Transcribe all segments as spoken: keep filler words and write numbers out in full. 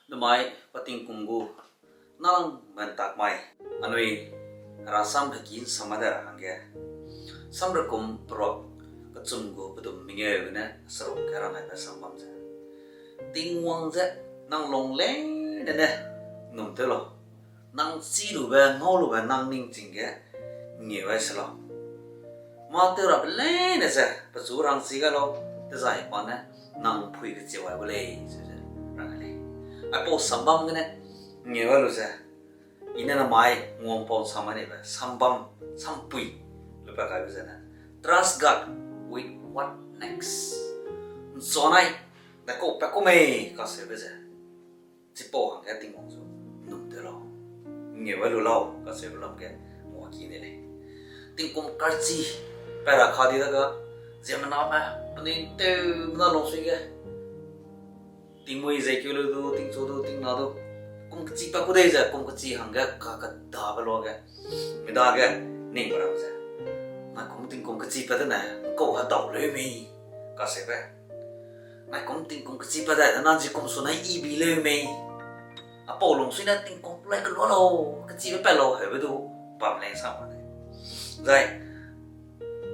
Namai pa tingkum gu nang bentak mai. Anui Hera sam heki nsam ma de ra hangge, Samrekum peruak kechum gu pedum mengeu gene seruk ge rang aibe sambam ze, Tingwang ze nang lung leine ne num tew lau. Nang chî lube, ngau lube nang ningching ge ngeu ai se lau. Mâ tew rabe leine ze pechu rangchi gai lau, dezai pa ne nang pui kecheu ai gu lei, ze ze rang ai lei. Aipau sambam gene ngeu ai lu ze, i ne namai nguampau sam ai neibe sambam, sampui lupat kaibe zene, Trust God with what next. Nchuanai, dekau pat ku mei kaseube ze, chipau hangge Tingwang zu num tew lau, ngeu ai lu lau kaseube lam ge nguaki de lei. Tingkum karchi pat ra ka di dage, ziemmename penui tewmena lungsui ge tingmui zeikeu lu du, tingchu du, tingna du, kum kechi pat ku dei ze, kum kechi hangge kakedabe luage, midage ning be ram ze, naikum tingkum kechi pat dene nkau hedau leu mei kaseube. Naikum tingkum kechi pat dai de na nji kum su ne i bi leu mei. Aipau lungsui ne tingkum pulai kelua lau, kechibe pat lau heube du bam lei sa ma lei. Zai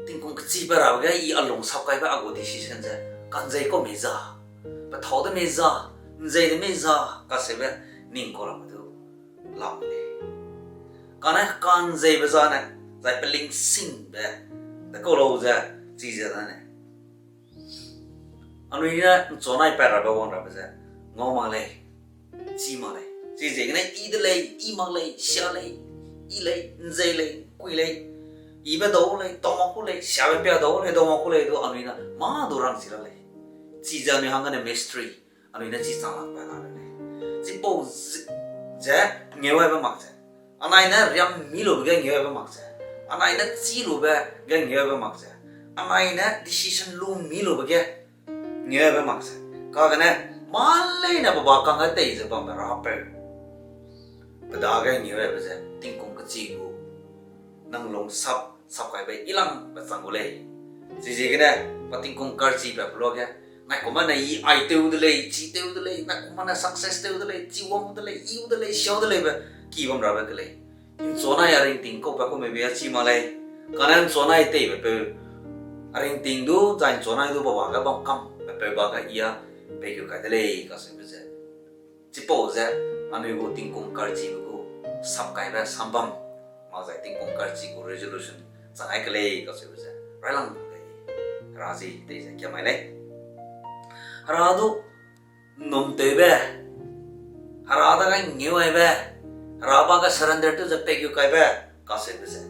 tingkum kechi pat rabe ge i a lungsap kaibe a gu decision ze, kanzei kau mei za, pethau de mei za, nzei de mei za kaseube ning kau ramme du lam lei. Kane kanzeibe zane, zai pelingsingbe dekau lau ze, chize dane anui ne nchuanai pat rabe wang rabe ze, ngau mak lei, chî mak lei. Chiziegene i de lei, i mak lei, sia lei, i lei, nzei lei, kui lei, ibe dau lei, dau mak ku lei, siabe pia dau lei, dau mak ku lei du anui ne mâ du rangchi la lei. Chize anui hanggene mystery, anui ne chi chang lak pat la lei. Chipau ze, ze ngeu aibe mak ze, anai ne riam mi lube ge ngeu aibe mak ze, anai ne chî lube ge ngeu aibe mak ze, anai ne decision lu mi lube ge ngeu aibe mak ze, kagene mâ leine pe ba kangge tei ze bambe rapeu pe dage ngeu aibe ze tingkum kechi gu nang lungsap, sap kaibe i langbe chang gu lei. Chiziegene pa tingkum karchi pat pe luage, naikum ane i ai tew de lei, chi tew de lei, naikum ane success tew de lei, chi wang de lei, i u de lei, siau de leibe ki bam rabe ke lei. Nchuanai a ringting kau pat ku meibe a chî mak lei. Kane nchuanai teibe peu a ringting du, zai nchuanai du pe ba ge bam kam, pe peu ba ge i a peikeu kai de lei kaseube ze, chipau ze anui gu tingkum karchibe gu sap kaibe sambam, mak zai tingkum karchi gu resolution chang ai ke lei kaseube ze railang lei. Hera zi tei ze kiam mai lei. Hera du nnum tewbe, Hera dage ngeu aibe, Hera ba ge surrender tew ze peikeu kaibe kaseube ze,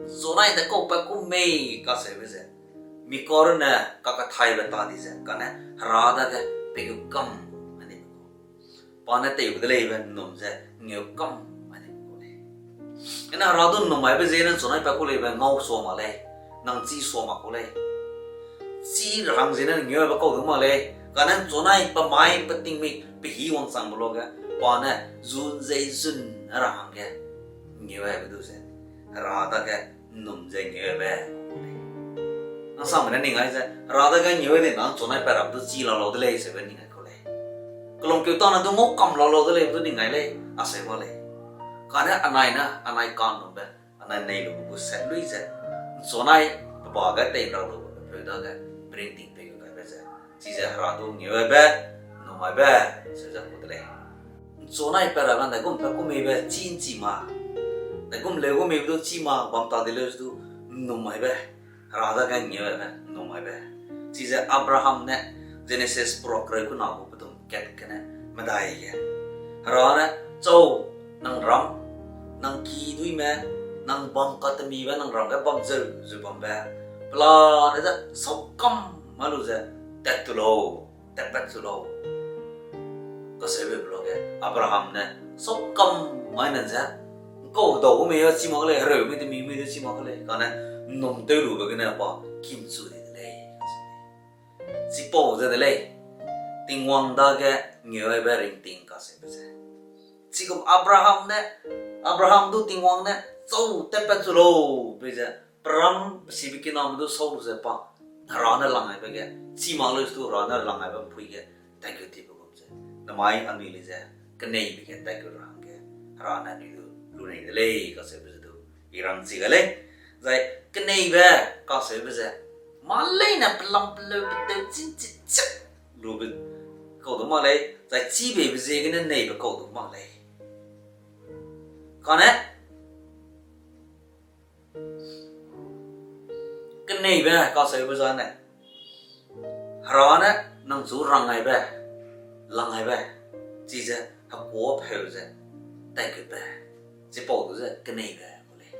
nchuanai dekau pat ku mei kaseube ze, mi kau runne kakethaibe ta di ze, kane Hera dage peikeu kam, ane pa ne teibe de leibe nnum ze ngeu kam, ane kau lei. Ene Hera du nnum aibe ziegene nchuanai pat ku leibe ngau sua mak lei, nang chî sua mak ku lei. Chî ra hang ziegene ngeu aibe kau du mak lei, kane nchuanai pe mai, pe tingmik, pe hî wangchangbe luage, pa ne zun zei zun ra hangge ngeu aibe du ze, Hera dage nnum ze ngeu aibe. Nang sangme ne ning ai ze, Hera dage ngeu ai di na nchuanai pat rabe du chî la lau de lei seube ning ai kau lei. Kelungkeu tane du ngau kam la lau de lei du ning ai lei, aseu ba lei. Kane anai ne, anai ka'nnumbe, anai nei lube gu set lui ze, nchuanai pe ba ge tei ra lube peu dage, pe ringting peikeu kaibe ze, chize Hera du ngeu aibe, nnum aibe, seu ze ku de lei. Nchuanai pat rabe ndaigum pat ku meibe chî nchi ma, ndaigum leu gu meibe du chî ma bam ta di leu du nnum aibe, Hera dage ngeu aibe, nnum aibe. Chize Abraham ne Genesis peruak kereu kena gu pedum kat gene medai ge, Hera ne, chau, nang ram, nang kiduîme, nang bam katemibe, nang ram ge bam zeu zeu bambe pelane ze sâu kam ma lu ze tat tu lau, tatpat chu lau, kaseube luage Abraham ne sâu kam mai nan ze, nkau hedau mei a chî mak lei, hereu mei de mi mei de chî mak lei, kane nnum tew lube gene pa kimchu di de lei. Chipau ze de lei, Tingwang dage ngeu aibe ringting kaseube ze. Chigum Abraham ne, Abraham du Tingwang ne chau tatpat chu lau, be ze, peram pe sibe kiname du sâu lu ze pa, Hera ne lang aibe ge, chî mak leu du Hera ne lang aibe mpui ge, tat keu tibe gum ze, namai anui le ze, keneibe ge tat gu ra hangge, Hera ne anui du lunei de lei kacheube ze du, i rang chi gai lei. Zai keneibe kacheube ze, mâ leine pelam peleu peteu chînchi chip lube kau du mak lei, zai chibeibe ziegene neibe kau du mak lei. Kane, keneibe kacheube zane, Hera ne nang chu rang gaibe, lang gaibe, chize hekuâpheu ze, tat gutbe, chipau du ze keneibe gu lei.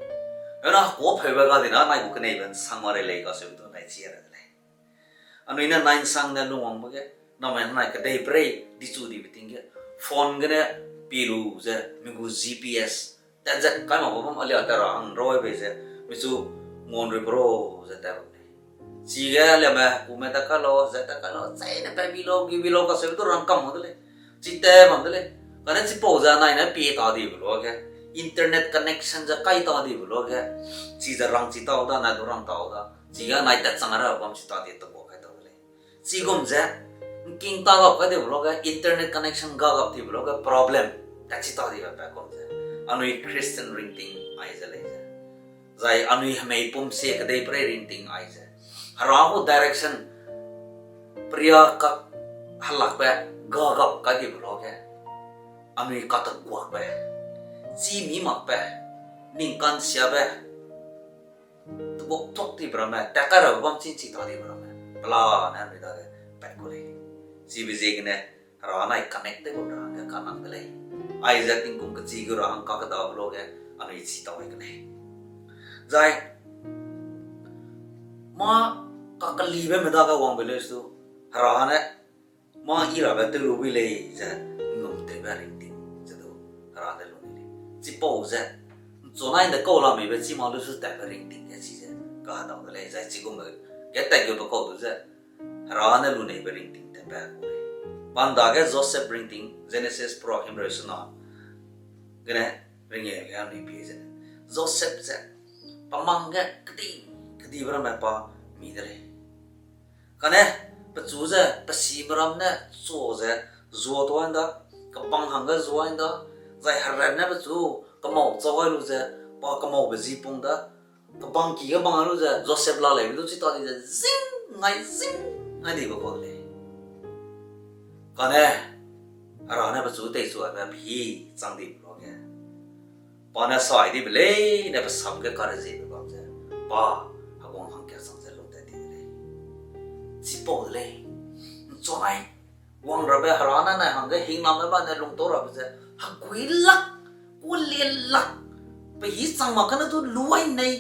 Ena hekuâpheube ga dina nai gu keneibe nsang ma rei lei kacheube du nai chi ra de lei. Anui ne nai nsang ne lungwangbe ge, namai nai kedeiperei dichu dibe ting ge, phone gene pi lu ze, mi gu G P S, tat zat kai mak bam alia tat ra hang rau bei ze, michu ngan rui bro ze tat bam lei. Chige aliame kume tat kai lau, ze tat kai lau, zeine pa bi lau, gi bi lau kacheube du rang kam mak de lei. Chi tat bam de lei. Kane chipau ze nai ne pie ta dibe luage, internet connection ze kai ta dibe luage, chize rang chi tau da, nai du rang tau da, chige nai tat chang ra bam chi ta di tebua kai tau de lei. Chigum ze, ngking ta gap kai dibe luage, internet connection ga gap dibe luage, problem, tat chi ta dibe pa kum ze, anui Christian ringting ai ze lei ze. Zai anui hemei pum sie kedeiperei ringting ai ze, Hera gu direction peria kak helakbe ga gap kai dibe luage, anui kateguakbe, chî mi makbe, ning ka'nsiabe, teguak tuak dibe ramme, tat kai rabe bam chînchi ta dibe ramme, pelane anui dage pat ku lei. Chibe ziegene, Hera nai connect tew bam ra hangge kanang de lei. Aize tingkum kechî gu ra hang kakedabe luage, anui chi tau ai kenei. Zai, mâ kakelibe me dage wangbe leu su, Hera ne, mâ i rabe tew lu bui lei ze, nnum tewbe ringting ze du, Hera ne lu ni lei. Chipau ze, nchunai de kau la meibe chi mak lu su tatbe ringting ge chize, kahedau de lei, zai chigumbe, ge tat gube kau du ze, Hera ne luneibe ringting tatbe gu lei. Panda ge Joseph ringting, Genesis pera himreu sena gene ringeu ge anui pie ze, Joseph ze, pa mang ge kedi, kedibe ramme pa mi de lei. Kane, pechu ze, pe sime ram ne, chua ze, zua tuâ nda, kebang hangge zua nda, zai herat ne pechu, kemau chau gai lu ze, pa kemaube ji pung da, kebang ki ge bang lu ze, Joseph la leibe du chi ta di ze, zing ngai, zing ngai dibe kau de lei. Kane, Hera ne pechu teichu aibe pehî chang dibe luage, pa ne sai dibe leine pe sam ge kareziebe bam ze, pa heguang hangkat chang ze lungtat di de lei. Chipau de lei. Nchunai, wang rabe Hera ne nai hangge hingnambe ba ne lungtau rabe ze, hekui lak, kulie lak, pehî chang mak kane du luai nei,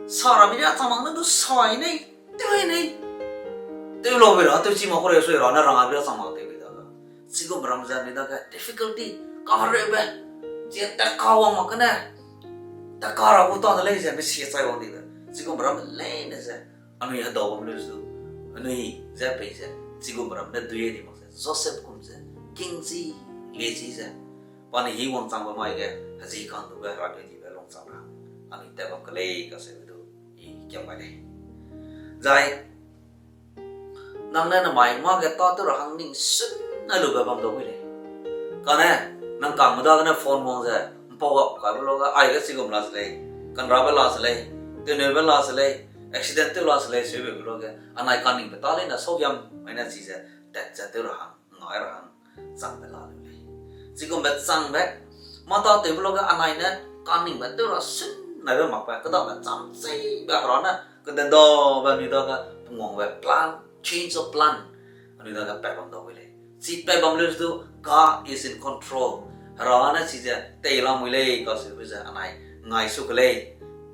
sa rabe ria chang mak ne du sai nei, tew nei. Tew laube ra, tew chi mak ku rei sui ra ne rang aibe ria chang mak tew bei da ga. Chigum ram ze anui dage difficulty, kareube, chi tat ka wang mak kane, tat ka ra gu ta de lei ze, mesie chai wang dibe. Chigum ram leine ze, anui hedau bam leu zu, anui ze pei ze, chigum ram ne dui di mak ze, Joseph kum ze, king zi, lie zi ze, pa ne hî wangchangbe mai ge, heji kang dube Hera dui dibe lungchang ra, anui tat bam ke lei kacheube du, i kiam gai lei. Zai, nang ne namai mâ ge tâtew ra hang ning sena lube bam dau wi lei. Kane, nang kangme dagene phone wang ze, mpau gap kaibe luage, aige chigum la se lei, kanrabe la se lei, tewneube la se lei, accident tew la se lei, seube luage, anai kaningbe ta leine saugiam, aine chize, tat ze tew ra hang, ngai ra hang, changbe la leu lei. Chigumbe changbe, mâ tâtewbe luage anai ne, kaningbe tew ra sennaibe makbe, kedabe cham cheibe Hera ne, kedendabe anui dage, pungwangbe plan, change of plan, anui dage pat bam dau wi lei. Chi pat bam leu du, God is in control. Hera ne chize, tei lamui lei, kacheube ze anai, ngai su ke lei.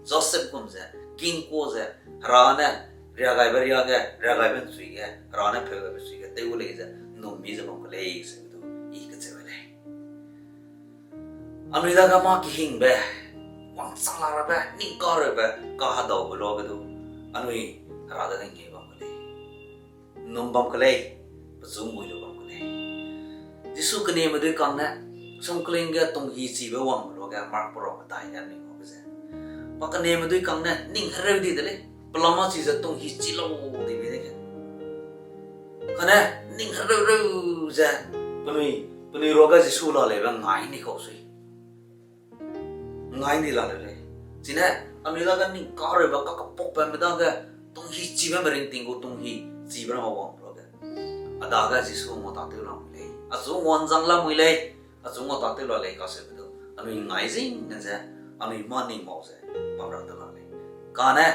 Joseph gum ze, king ku ze, Hera ne, riagaibe riage, riagaibe nchui ge, Hera ne pheu gaibe chui ge, tew gu lei ze, nnum mi ze bam ke lei, ze du, i kacheu lei. Anui dage mâ kehingbe, wangchang la rabe, ning kareube, kahedaube luage du, anui, Hera dage nge bam ke lei. Nnum bam ke lei, pechu ngui lu bam ke lei. Jisu keneme dui kang ne, sungkling ge tunghi chibe wangbe luage Mark pera medai ge anui ngaube ze. Pa keneme dui kang ne, ning hereu di de lei, pelama chize tunghi chi lau di be dege. Kane, ning hereu reu ze, Penui, penui ruage Jisu la leibe ngai ni kau sui. Ngai ni la leu lei. Chine, anui dage ning kahereube kakapokbe me dage, tunghi chibe me ringting gu tunghi chibe ramme wang ruage, a dage Jisu ngua tâtew lamui lei. Achu ngua nzang lamui lei. Achu ngua tâtew la lei kaseube du, anui ngai zing ne ze, anui mâ ning mau ze, bam ra de la lei. Kane,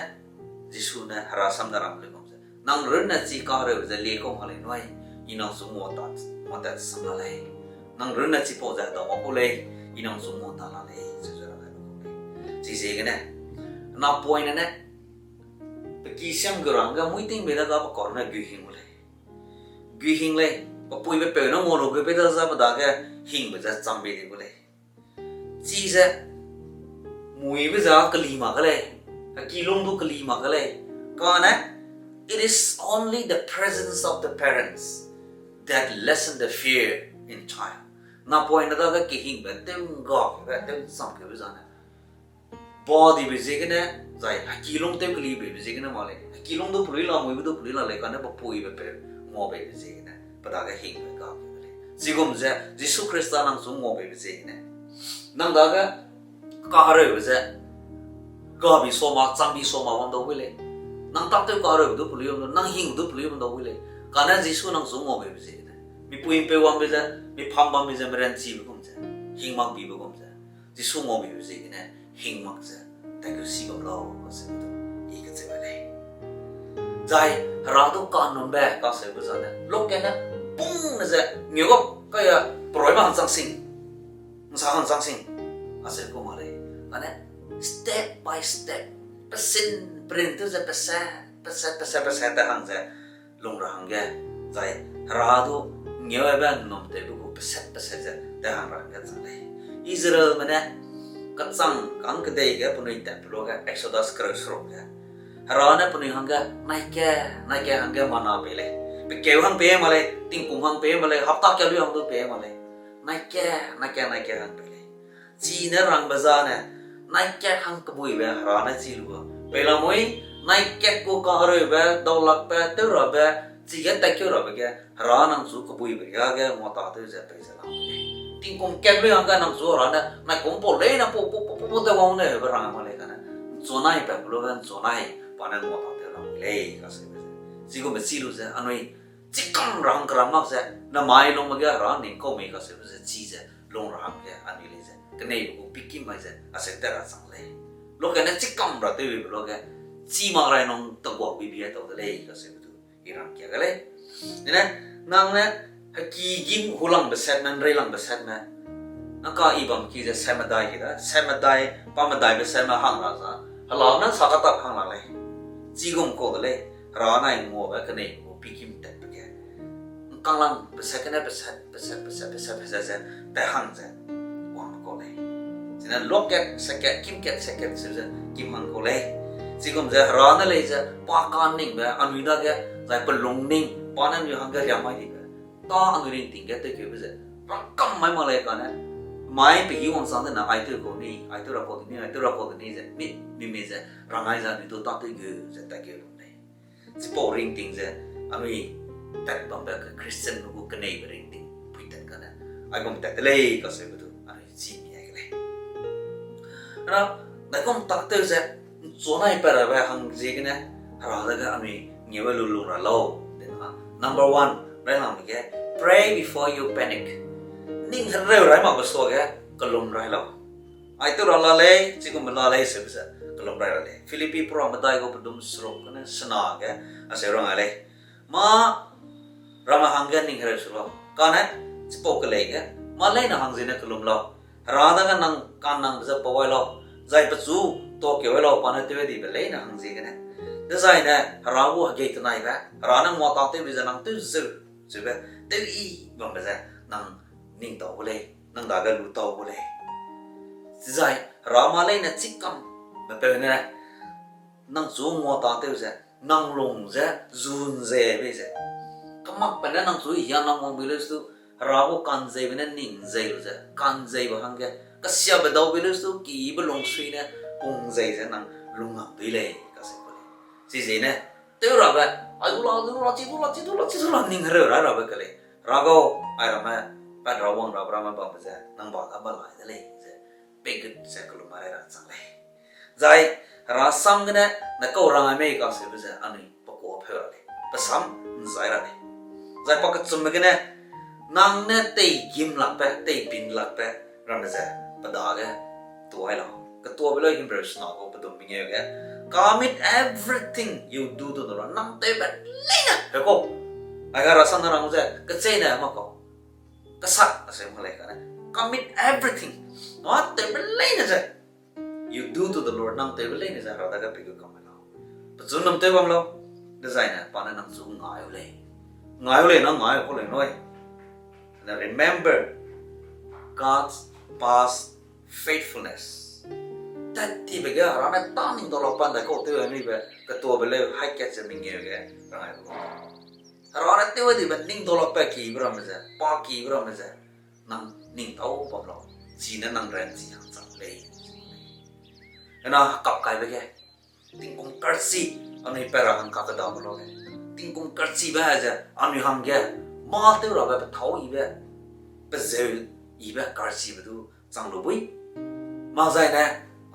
Jisu ne Hera sam ne rang lei bam ze, nang runne chi kahereube ze lie kau mak lei nui, I nang chu ngua tat, ngua tat sang la lei. Nang runne chipau ze hedau mak kau lei, I nang chu ngua ta la lei, ze ze rang lei kau lei. Chiziegene, napoine ne, pe ki siam gu rangge mui tingbe dage pe kau ne gu hing gu lei. Gu hing lei, pe puibe peu ne ngua lu gu pei da za pe dage hingbe ze cham bei di gu lei. Chize, muibe ze keli mak ge lei, heki lung du keli mak ge lei. Kane, it is only the presence of the parents that lessen the fear in child. Napoine dage kehingbe tew ngga kebe, tew ncham kebe zane, ba dibe ziegene, zai heki lung tew keli beibe ziegene mak lei. Heki lung du pelui la, muibe du pelui la lei, kane pe puibe peu ngua beibe ziegene, pe dage hingbe ga kebe lei. Chigum ze, Jisu Khrista nang chu ngua beibe ziegene, nang dage kahereube ze, gabi sua ma, chambi sua ma wang dau wi lei. Nang tâtew kahereube du pelui wang dau, nang hing du pelui wang dau wi lei. Kane Jisu nang chu ngua beibe ziegene, mipui mpeu wangbe ze, mipham bambe ze, meranchibe gum ze, hing mak bibe gum ze, Jisu ngua beibe ziegene, hing mak ze, tat keu si bam lau, kase du, I kacheu lei. Zai, Hera du kanumbe kaseube zane, lokene, pung ne ze, ngeu gap, kaya, peroi ma hangchang sing, nsa hangchang sing, ase ku mak lei. Kane, step by step, pesin, perin tew ze pese, pese, pese, pese, te hang ze, lung ra hangge, zai Hera du ngeube num tewbe gu peset peset ze te hang ra hangge chang lei. Israelme ne kachang kang kedei ge penui tatpe luage Exodus kereu seruk ge, Hera ne penui hangge naike, naike hangge mana pei lei. Pe keu hang pei mak lei, tingkum hang pei mak lei, hapta ka lui hang du pei mak lei. Naike, naike, naike hang pei lei. Chine rangbe zane, naikat hang kebuibe Hera ne chi lu a. Peilamui, naikat gu kahereube, daulakbe, tew rabe, chige tatkeu rabe ge, Hera nang chu kebuibe riage nguatâtew ze pei ze lamui lei. Tingkum kat lui hangge nang chu Hera ne, naikum pau leine pau, pau, pau, pau, pau tew wang ne hebe rang mak lei kane. Nchunai pat pe luage nchunai, pa ne nguatâtew lamui lei, kaseube ze. Chigumbe chi lu ze, anui, chikam ra hang keram mak ze, namai lungbe ge Hera ning kau mei kaseube ze, chi ze, lung ra hangge anui lei ze, keneibe gu pikim mai ze, aseu tat ra chang lei. Lokene chikam ra tewbe luage, chi mak rai nung teguak bibi tau de lei, kaseube du, I rangkia ge lei. Dene, nang ne, heki gim hulangbe set me, nreilangbe set me. Nang ka I bam ki ze set medai ki da, set medai, pa medaibe set me hang ra za, hela ne sa katak hang la lei. Chigum kau de lei, Hera nai nguabe keneibe gu pikim tatbe ge. Nkanglangbe set gene, pe set, pe set, pe set, pe set, pe set ze, pe hang ze, wang kau lei. Chine lokkat, sekkat, kimkat, sekkat, se ze, kim hang kau lei. Chigum ze, Hera ne lei ze, pa kaningbe, anui dage, zai pe lungning, pa ne anui hangge riam mai dibe. Ta anui ringting ge tewkeube ze, rangkam mai mak lei kane, mai pe hi wangchang dene, ai tew kau ni, ai tew ra kau de ni, ai tew ra kau de ni ze, mi, mi, mi ze, rangai ze anui du tâtew ge ze tatkeu lum lei. Chipau ringting ze, anui tat bambe ke Christianme gu keneibe ringting, pui tat kane, aigum tat de lei kaseube du, anui chi mi ai ke lei. Hera, daigum tak tew ze, nchunai pat rabe hang ziegene, Hera dage anui ngeube lu lung ra lau, de na. Number one, railangbe ge, pray before you panic. Ning hereu rai makbe suage, kelum rai lau. Ai tew ra la lei, chigumbe la lei, seube ze, kelum rai ra lei. Philippi pera medai gu pedum seruk gene sena ge, aseu rang ai lei. Mâ ramme hangge ning hereu su lau. Kane, chipau kelei ge, mâ leine hang ziene kelum lau. Hera dage nang kannangbe ze pau ai lau. Zai pechu, tuakeu ai lau, pa ne tew dibe leine hang ziegene. Dezaine, Hera gu hegei tenaibe, Hera ne nguatâtewbe ze nang tew zeu, zeube, tew i bambe ze, nang ning tau gu lei, nang dage lu tau gu lei. Chizai, Hera mâ leine chikam, mepeu ne, nang chu nguatâtew ze, nang lung ze, zun ze bei ze. Kemakbe ne nang chu hia nang wang bei leu stu, Hera gu kanzeibe ne ning zei lu ze, kanzeibe hangge, kesiabe dau bei leu stu, kibe lungsui ne, pung zei ze nang lungngam dui lei, kaseu ku lei. Chizene, tew rabe, ai du la, du la, chi du la, chi du la, chi du la, ning hereu rai rabe ke lei. Hera gau, airamme, pat ra wang rabe ramme bambe ze nang ba ga ba lai de lei ze, peigut ze kelum ma rai ra chang lei. Zai, Hera sam gene, ne kau rang ai mei kaseube ze anui pe kuâ pheu ra lei, pe sam ’nzai ra lei. Zai pa kechumbe gene, nang ne teigim lakbe, teibin lakbe ramme ze pe dage tuai lau. Ketuabe leu Hebrew sena kau pedum mengeu ge, Commit everything you do to the Lord. Nang tewbe leine, hekau. Aiga Hera sam ne rang ze, kecheîne ma kau. Kesak aseu ma lei kane. Commit everything. Nang tewbe leine ze, you do to the Lord, nang tewbe leine ze Hera dage pei gu kam lau. Pechu num tew bam lau. Dezaine pa ne nang chu ngai u lei. Ngai u lei, nang ngai u kau lei nui. And remember God's past faithfulness. Tat tibe ge Hera ne tâ ning dau lak pa ’ndaikau tew ai meibe, ketuabe leu hai kat ze mengeu ge rang ai bu. Hera ne tew ai dibe ning dau lakbe kibe ramme ze, pa kibe ramme ze, nang ning tau bam lau, chine nang ranchi hang chang lei. Ena kap kaibe ge, tingkum karchi, anui pat ra hang kakedabe lu ge. Tingkum karchibe ze, anui hangge, mâ tew rabe pethâu yibe, pezeu yibe karchibe du chang lu bui. Mak zaine,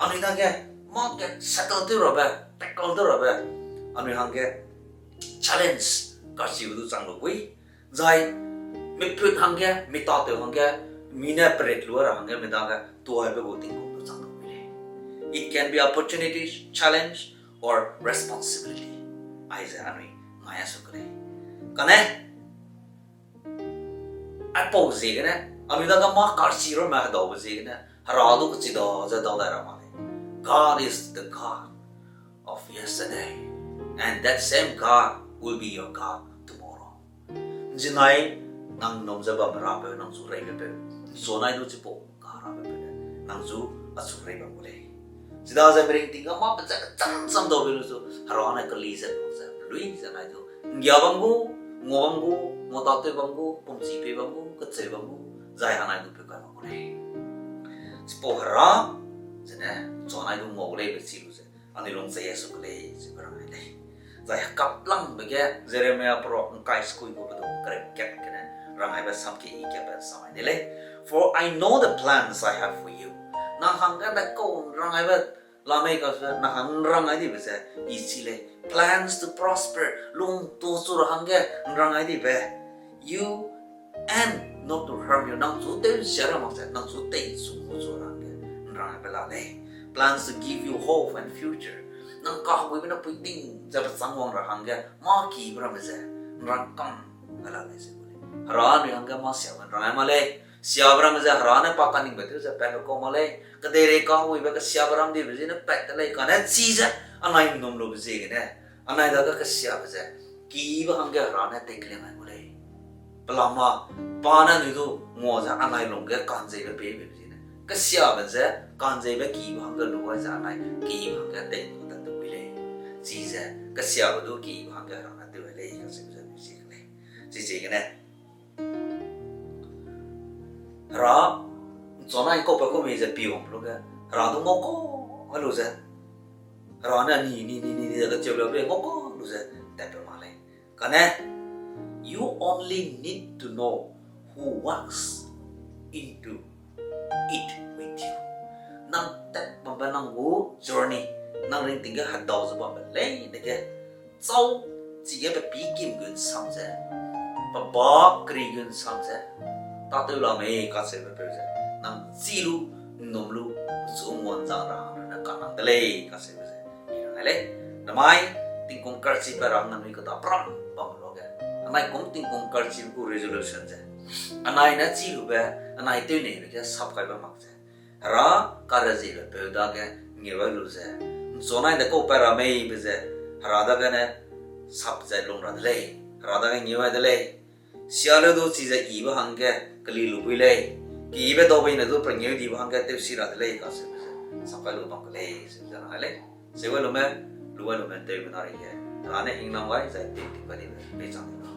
anui dage, mâ ke settle tew rabe, tackle tew rabe, anui hangge, challenge karchibe du chang lu bui. Zai, miput hangge, mi tâtew hangge, mi ne perit lu ra hangge, mi dage, tuaibe gu tingkum du chang lu bui lei. It can be opportunities, challenge, or responsibility. Aize anui ngai a su ke lei. Kane, aipau ziegene, anui dage mâ karchi ramme hedaube ziegene, Hera du kechida ze dau dai ra mak lei. God is the God of yesterday, and that same God will be your God tomorrow. Nzinai nang ’nnum ze bambe Rapeu, nang chu reibepeu, ’nchuanai du chipau ga Rapeu ne, nang chu achu rei bam gu lei. Chidaze miringting ga mâ pe ze kecham cham daube lu zu, Hera ne keli ze lu ze, lui ze nai du, ’nggia bam gu, ngua bam gu, nguatâtew bam gu, pumchi pei bam gu, kecheu bam gu, zai hanai du peu kai bam gu lei. Chipau Hera, zene, ’nchuanai du ngua gu leibe chi lu ze, anui lung ze Yesu ke lei, ze pe rang ai lei. Zai hekaplangbe ge Jeremia pro ’ngkai sekui gu pedum kereu kat gene, rang aibe sam ke i kat pe sam ai de lei. For I know the plans I have for you. Nang hangge ne kau rang aibe la mei kase, nang hang rang ai dibe ze, i chi lei. Plans to prosper, lungtu chu ra hangge rang ai dibe. You and not to harm you. Nang chu tewsia ra mak ze, nang chu tei su gu chu ra hangge rang aibe la lei. Plans to give you hope and future. Nang kaheguibe ne puiting ze pechâng wang ra hangge, mâ kibe ramme ze, rang kam ga la lei ze gu lei. Hera anui hangge mâ siabe rang ai mak lei. Siabe ramme ze Hera ne pa kaningbe tew ze pat lu kau mak lei. Kedeirei kaheguibe kesiabe ram dibe ziene pat de lei kane chize, anai ’nnum lube ziegene, anai dage kesiabe ze, kibe hangge Hera ne tei keliang ai gu lei. Pelama, pa ne anui du ngua ze anai lungge ka'nzeibe peibe ziegene. Kesiabe ze, ka'nzeibe kibe hangge lu ai ze anai kibe hangge tei gu tat te wi lei. Chize, kesiabe du kibe hangge Hera ne tew ai lei, kacheube ze anui zie ke lei. Chiziegene, Hera, ’nchuanai kau pe kau mei ze pi wang lu ge, Hera du ngau kau a lu ze, Hera ne ni, ni, ni, ni, ni, ze kacheu lu be ngau kau lu ze, tat pe mak lei. Kane, you only need to know who walks into it with you. Nang tat bambe nang gu journey, nang ringting ge hedau ze bambe lei dege, châu chige pe pî kim gun sam ze, pe ba keri gun sam ze, tâtew la mei kacheube peu ze, nang chî lu, ’nnum lu, pechu nguanzang ra hangge ne kanang de lei kacheube ze, i rang ai lei. Namai, tingkum karchibe ra hangge anui keda pram bam luage, anai kum tingkum karchibe gu resolution ze, anai ne chî lube, anai tewneibe ge sap kaibe mak ze, Hera kareziebe peu dage ngeu ai lu ze, ’nchuanai de kau pat ra meibe ze, Hera dagene sap ze lung ra de lei, Hera dage ngeu ai de lei. Sia leu du chize yibe hangge keli lu bui lei. Kibe daube ne du pengeu dibe hangge tewsi ra de lei kacheube ze, sap kai lu bam ke lei, ze ze rang ai lei. Seu ai lume, lu ai lume tewbe na reige, Hera ne hingnam gai zai tew ti kai dibe peichang di na.